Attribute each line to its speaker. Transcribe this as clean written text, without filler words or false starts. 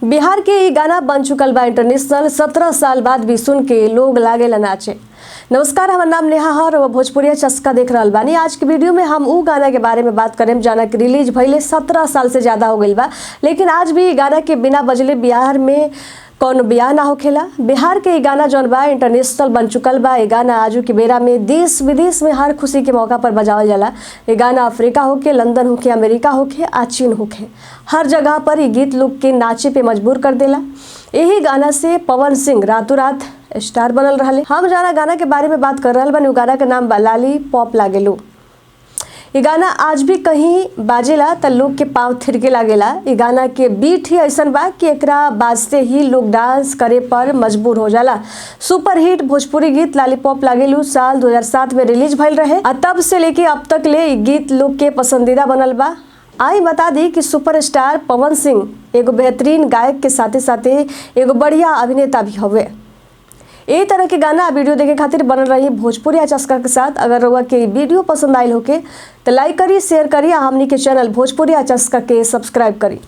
Speaker 1: बिहार के ई गाना बन चुकल बा इंटरनेशनल। 17 साल बाद भी सुन के लोग लागेला नाचे। नमस्कार, हमार नाम नेहा हर और भोजपुरिया चस्का देख रहल बानी। आज के वीडियो में हम ऊ गाना के बारे में बात करेम जौना के रिलीज भइले 17 साल से ज्यादा हो गईल बा, लेकिन आज भी ई गाना के बिना बजले बिहार में कौनो बियाह ना होखेला। बिहार के ई गाना जौन बा, इंटरनेशनल बन चुकल बा। ई गाना आजू के बेरा में देश विदेश में हर खुशी के मौका पर बजावल जाला। ई गाना अफ्रीका होके, लंदन होके, अमेरिका होके आ चीन होके, हर जगह पर ई गीत लोग के नाचे पे मजबूर कर देला। यही गाना से पवन सिंह रातों रात स्टार बनल रहले। हम जौना गाना के बारे में बात कर रहल बानी, उ गाना के नाम बा लाली पॉप लागेलू। ये गाना आज भी कहीं बाजेला त लोग के पाँव थिरके लागेला। ये गाना के बीट ही ऐसन बा कि एकरा बाजते ही लोग डांस करे पर मजबूर हो जाला। सुपर हिट भोजपुरी गीत लालीपॉप लागेलू साल 2007 में रिलीज भइल रहे आ तब से लेके अब तक ले इ गीत लोग के पसंदीदा बनल बा। आई बता दी कि सुपरस्टार पवन सिंह एगो बेहतरीन गायक के साथे साथे एगो बढ़िया अभिनेता भी हवे। यही तरह के गाना वीडियो देखे खातिर बनल रही भोजपुरी चस्का के साथ। अगर रउआ के वीडियो पसंद आयल होके तो लाइक करी, शेयर करी आ हमनी के चैनल भोजपुरी चस्का के सब्सक्राइब करी।